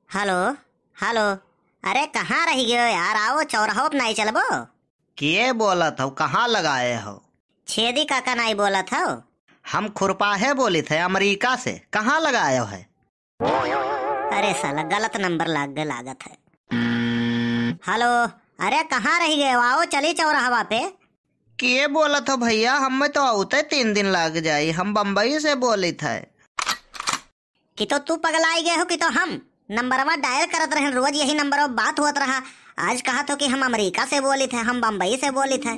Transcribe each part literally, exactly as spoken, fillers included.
हेलो, हेलो, अरे कहाँ रहि गयो यार, आओ चौराहो पे नाई चलबो? के बोलत हौ, कहाँ लगाए हौ? छेदी काका नाई बोलत हौ। हम खुरपाहे बोलित है अमेरिका से, कहाँ लगायो है? अरे साला गलत नंबर लाग गए लागत है। हेलो, अरे कहाँ रहि गयो, आओ चली चौराहवा पे। के बोलत हो भैया, हमें तो आउते तीन दिन लाग जाई, हम बम्बई से बोलित है। कि तो तू पगलाई गए हो कि तो हम नंबरवा डायल करत रहन, रोज यही नंबरवा बात होत रहा। आज कहत हो कि हम अमेरिका से बोलित है, हम बम्बई से बोलित है।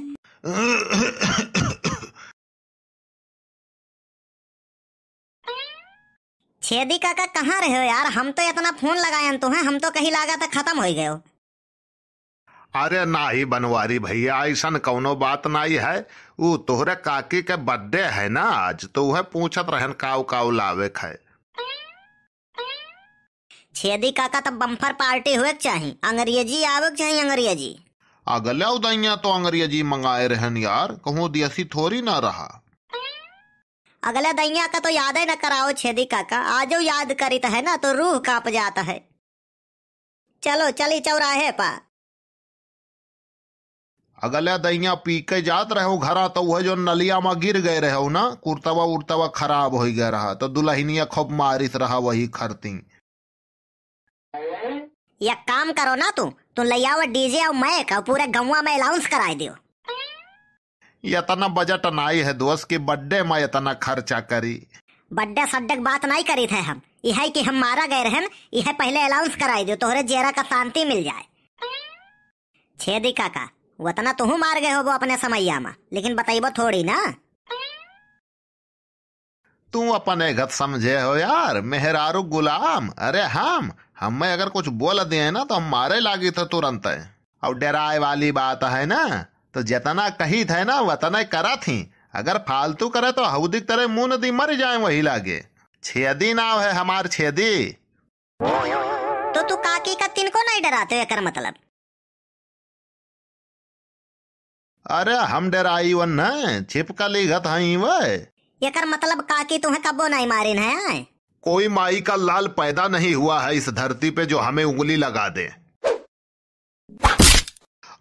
छेदी काका कहाँ रहे हो यार, हम तो इतना फोन लगायन तुहें, हम तो कहीं लागत है खत्म हो गए हो। अरे नाही बनवारी भैया, ऐसन कौनो बात नाही है। ऊ तोहरे काकी के बर्थडे है ना आज, तो उहे पूछत रहन काऊ काऊ लावे के है। छेदी काका, तब बम्पर पार्टी हुए के चाही, अंग्रेजी आवे के चाही, अंग्रेजी। अगले उदैया तो अंग्रेजी मंगाए रहन यार, कहूँ देसी थोड़ी ना रहा। अगले दैया का तो यादे न कराओ छेदी काका, आजो याद करित है ना तो रूह कांप जात है। चलो चली चौराहे पा। अगले दैया पी के जात रहे हो घरा, तो वह जो नलिया में गिर गए रहे हो ना, कुर्तवा उर्तवा खराब हो गया रहा, तो दुल्हनिया खूब मारिस रहा वही खरती। एक काम करो ना तू, तू ले आओ डीजे और माइक और पूरे गौवा में अनाउंस कराए दियो। इतना बजट नाई है दोस्त कि बर्थडे में इतना खर्चा करी। बर्थडे सड्डे के बात नाई करी थे हम, यह कि हम मारा गए रहन, यह पहले अनाउंस कराई दियो, तोहरे जेरा का शांति मिल जाए। छेदी काका, उतना तुहू मार गए होबो अपने समैया में, लेकिन बतैबो थोड़ी ना। तू अपन एगत समझे हो यार, मेहरारू गुलाम। अरे हम, हमें अगर कुछ बोल दिए ना तो हम मारे लागी थे तुरंत। और डराए वाली बात है ना, तो जितना कही थे ना वतने करत ही। अगर फालतू करे तो हौदी के तरह मुंह नदी मर जाए वही लागे। छेदी नाव है हमार, छेदी। तो तू काकी का तिनको नहीं डराते हो, एकर मतलब? अरे हम डराई वन न, छिपका लिखत हई वे। एकर मतलब काकी तुहें कब्बो नहीं मारिन है, आय? कोई माई का लाल पैदा नहीं हुआ है इस धरती पे जो हमें उंगली लगा दे।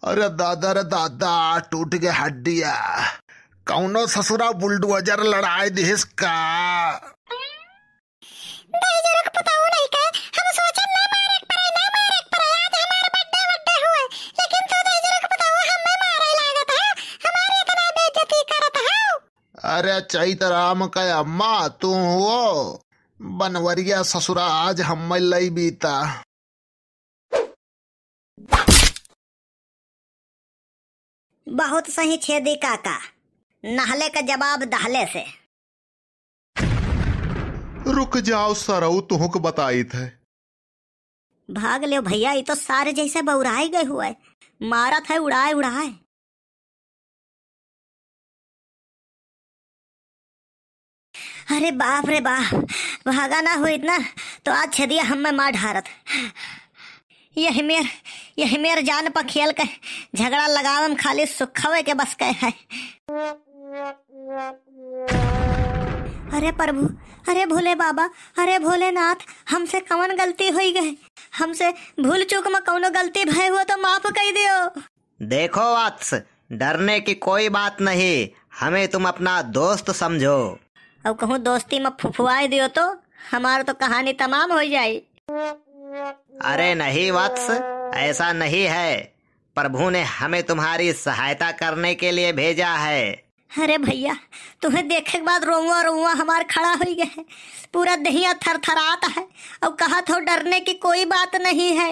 अरे दादा रे दादा, टूट गए हड्डिया। कौनो ससुरा बुलडोजर लड़ाए दिहिस का? दहिजरू के पुतहु नहीं के, हम सोचन ना मारे के पड़े, ना मारे के पड़े। आज हमार बर्थडे वड्डे हुए, लेकिन तू दहिजरू के पुतहु हमें मारे लागत है, हमारी इतना बेइज्जती करत है। अरे चैत राम का अम्मा तू हो, बनवरिया ससुरा आज हमें लई बीता। बहुत सही छेदी काका, नहले का जवाब दहले से। रुक जाओ सरऊ, तुहक बताइत है। भाग लेव भैया, ई तो सारे जैसे बौराए गए हुए, मारत है उड़ाए उड़ाए। अरे बाप रे बाप, भागा ना होइत ना तो आज छेदिया हमें मार ढारत। यही मेर, यही मेर जान पर खेल के झगड़ा लगावे में खाली सुखवे के बस के है। अरे प्रभु, अरे भोले बाबा, अरे भोलेनाथ, हमसे कवन गलती होई गए? हमसे भूल चूक में कौनो गलती भय हुआ तो माफ कर दियो। देखो वत्स, डरने की कोई बात नहीं, हमें तुम अपना दोस्त समझो। अब कहूँ दोस्ती में फुफुआए दियो तो हमार तो कहानी तमाम हो जाई। अरे नहीं वत्स, ऐसा नहीं है। प्रभु ने हमें तुम्हारी सहायता करने के लिए भेजा है। अरे भैया, तुम्हें देखे के बाद रोवा रोवा हमार खड़ा हो गया है, पूरा दहिया थरथरात है। अब कहा था डरने की कोई बात नहीं है।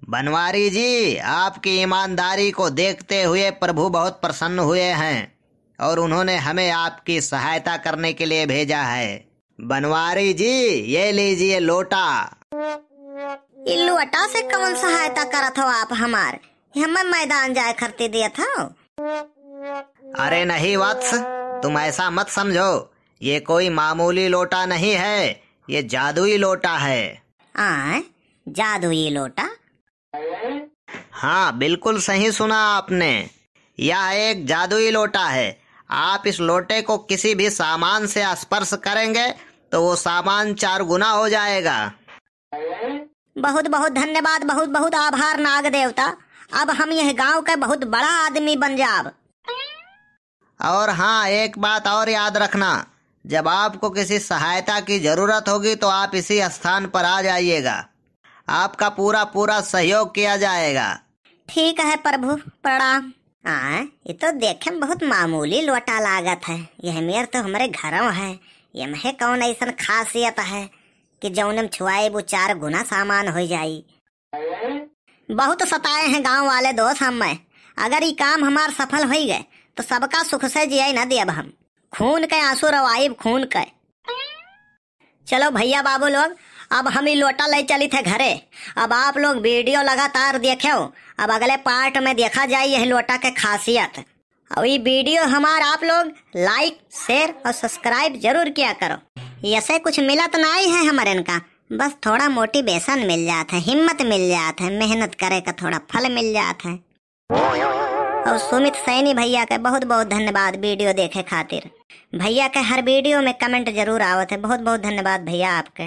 बनवारी जी, आपकी ईमानदारी को देखते हुए प्रभु बहुत प्रसन्न हुए हैं और उन्होंने हमें आपकी सहायता करने के लिए भेजा है। बनवारी जी, ये लीजिए लोटा। ई लोटा से कौन सहायता करत हो आप हमार? हमें मैदान जाए खरती दियत हो। अरे नहीं वत्स, तुम ऐसा मत समझो, ये कोई मामूली लोटा नहीं है, ये जादुई लोटा है। आय, जादुई लोटा? हाँ, बिल्कुल सही सुना आपने। यह एक जादुई लोटा है। आप इस लोटे को किसी भी सामान से स्पर्श करेंगे तो वो सामान चार गुना हो जाएगा। बहुत बहुत धन्यवाद, बहुत बहुत आभार नाग देवता। अब हम यह गांव के बहुत बड़ा आदमी बन जाब। और हाँ, एक बात और याद रखना, जब आपको किसी सहायता की जरूरत होगी तो आप इसी स्थान पर आ जाइएगा। आपका पूरा पूरा सहयोग किया जाएगा। ठीक है प्रभु, प्रणाम। हाँ, ये तो देखे में बहुत मामूली लोटा लागत है। यह मेर तो हमरे घरों है। ये में कौन ऐसन खासियत है कि जौन में छुआए वो चार गुना सामान हो जाई? बहुत सताए हैं गांव वाले दोस्त हम में। अगर ये काम हमार सफल हो गए तो सबका सुख से जिए न देब हम। खून के आंसू रवाइब, खून के। चलो भैया बाबू लोग, अब हम ई लोटा ले चली थे घरे। अब आप लोग वीडियो लगातार देखेव। अब अगले पार्ट में देखा जाए यह लोटा के खासियत। और ये वीडियो हमार आप लोग लाइक, शेयर और सब्सक्राइब जरूर किया करो। ऐसे कुछ मिलत नहीं है हमरे इनका, बस थोड़ा मोटिवेशन मिल जात है, हिम्मत मिल जात है, मेहनत करे का थोड़ा फल मिल जात है। और सुमित सैनी भैया के बहुत बहुत धन्यवाद वीडियो देखे खातिर। भैया के हर वीडियो में कमेंट जरूर आवत है। बहुत बहुत धन्यवाद भैया आपके।